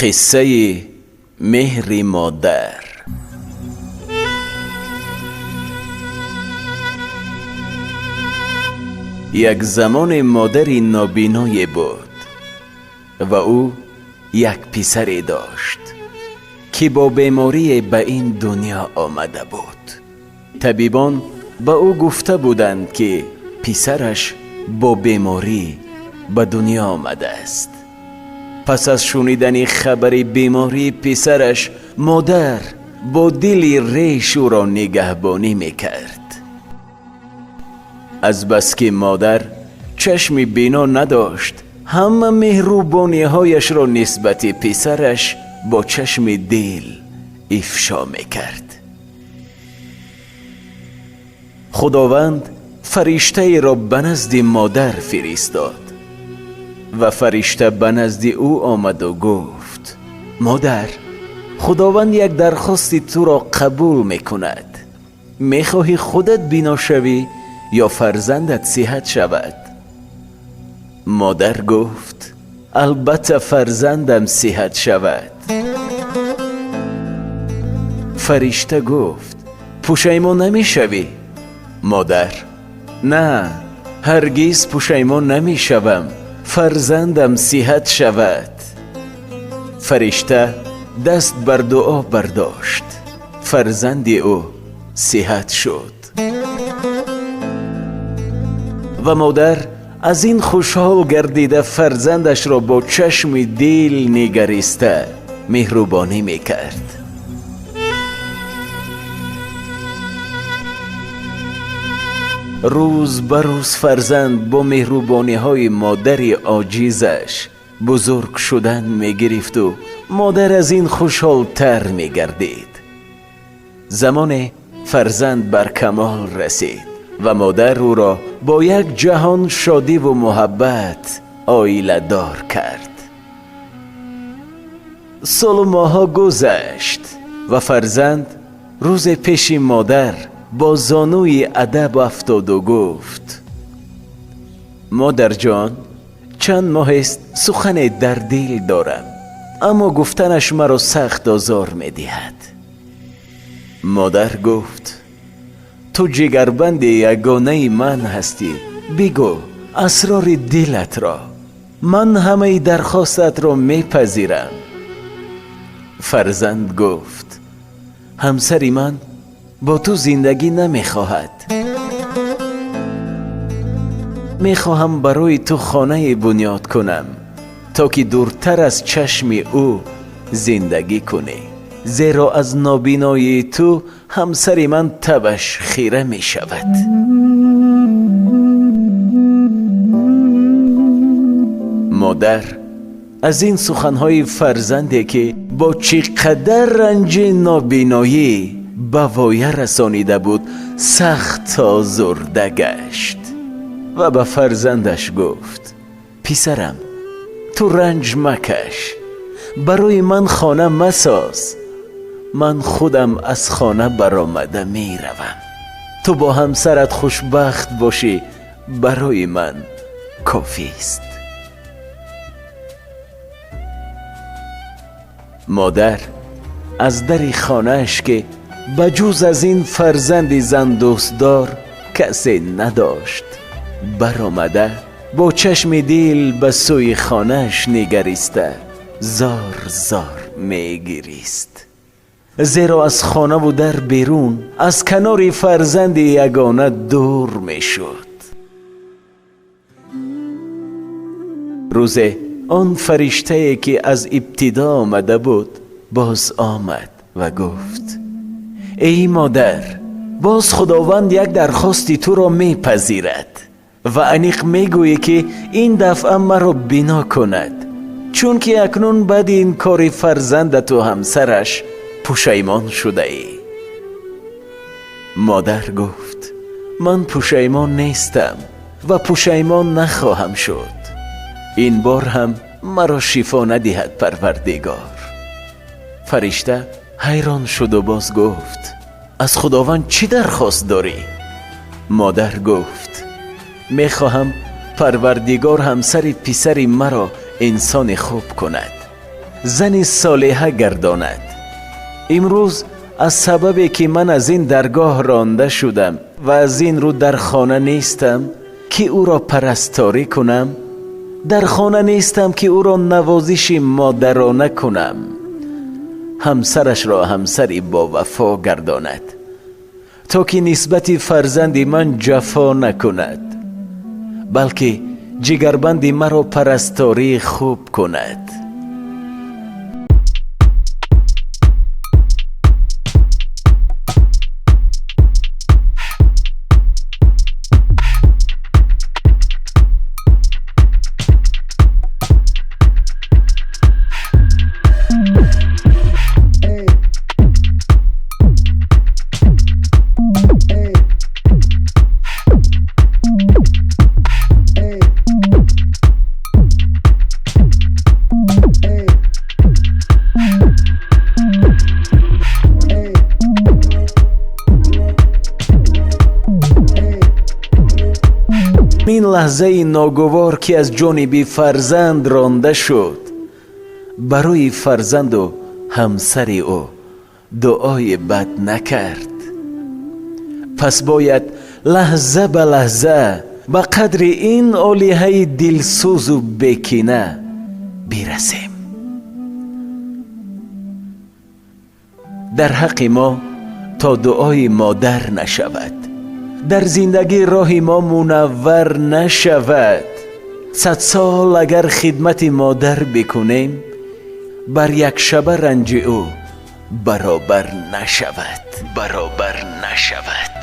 Қиссаи меҳри модар. Як замоне модари нобиное буд ва ӯ як писаре дошт, ки бо беморие ба ин дунё омада буд. Табибон ба ӯ гуфта буданд, ки писараш бо беморӣ ба дунё омадааст. Пас аз шунидани хабари бемории писараш, модар бо дили реш ӯро нигаҳбонӣ мекард. Азбаски модар чашми бино надошт, ҳама меҳрубониҳояшро нисбати писараш бо чашми дил ифшо мекард. Худованд фариштаеро ба назди модар фиристод ва фаришта ба назди ӯ омаду гуфт: «Модар, Худованд як дархости туро қабул мекунад. Мехоҳӣ худат бино шавӣ ё фарзандат сиҳат шавад?» Модар гуфт: «Албатта, фарзандам сиҳат шавад». Фаришта гуфт: «Пушаймон намешавӣ?» Модар: «На, ҳаргиз пушаймон намешавам, фарзандам сиҳат шавад». Фаришта даст бар дуо бардошт, фарзанди ӯ сиҳат шуд ва модар аз ин хушҳол гардида, фарзандашро бо чашми дил нигариста меҳрубонӣ мекард. Рӯз ба рӯз фарзанд бо меҳрубониҳои модари оҷизаш бузург шудан мегирифту модар аз ин хушҳолтар мегардид. Замоне фарзанд бар камол расид ва модар ӯро бо як ҷаҳон шодиву муҳаббат оиладор кард. Солу моҳҳо гузашт ва фарзанд рӯзе пеши модар бо зонуи адаб афтоду гуфт: «Модарҷон, чанд моҳест сухане дар дил дорам, аммо гуфтанаш маро сахт озор медиҳад». Модар гуфт: «Ту ҷигарбанди ягонаи ман ҳастӣ, бигӯ асрори дилатро, ман ҳамаи дархостатро мепазирам». Фарзанд гуфт: «Ҳамсари ман бо ту зиндагӣ намехоҳад. Мехоҳам барои ту хонае бунёд кунам, то ки дуртар аз чашми ӯ зиндагӣ кунӣ, зеро аз нобиноии ту ҳамсари ман табаш хира мешавад». Модар аз ин суханҳои фарзанде, ки бо чӣ қадар ранҷи нобиноӣ ба воя расонида буд, сахт озурда гашт ва ба фарзандаш гуфт: «Писарам, ту ранҷ макаш, барои ман хона масоз, ман худам аз хона баромада меравам. Ту бо ҳамсарат хушбахт бошӣ, барои ман кофист». Модар аз дари хонааш, ки ба ҷуз аз ин фарзанди зандӯстдор касе надошт, баромада, бо чашми дил ба сӯи хонааш нигариста, зор зор мегирист, зеро аз хонаву дар берун, аз канори фарзанди ягона дур мешуд. Рӯзе он фариштае, ки аз ибтидо омада буд, боз омад ва гуфт: «Эй модар, боз Худованд як дархости туро мепазирад ва аниқ мегӯӣ, ки ин дафъа маро бино кунад, чунки акнун баъди ин кори фарзандату ҳамсараш пушаймон шудаӣ». Модар гуфт: «Ман пушаймон нестам ва пушаймон нахоҳам шуд. Ин бор ҳам маро шифо надиҳад Парвардигор». Фаришта ҳайрон шуду боз гуфт: «Аз Худованд чӣ дархост дорӣ?» Модар гуфт: «Мехоҳам Парвардигор ҳамсари писари маро инсони хуб кунад». Зани солиҳа гардонад. Имрӯз аз сабабе ки ман аз ин даргоҳ ронда шудам ва аз ин рӯ дар хона нестам, ки ӯро парасторӣ кунам, дар хона нестам, ки ӯро навозиши модарона кунам, ҳамсарашро ҳамсари бовафо гардонад, то ки нисбати фарзанди ман ҷафо накунад, балки ҷигарбанди маро парастории хуб кунад. Ин лаҳзаи ногувор, ки аз ҷониби фарзанд ронда шуд, барои фарзанду ҳамсари ӯ дуои бад накард. Пас бояд лаҳза ба лаҳза ба қадри ин олиҳаи дилсӯзу бекина бирасем. Дар ҳаққи мо то дуои модар нашавад, дар зиндагӣ роҳи мо мунаввар нашавад. 100 сол агар хидмати модар бикунем, бар як шаба ранҷи ӯ баробар нашавад, баробар нашавад.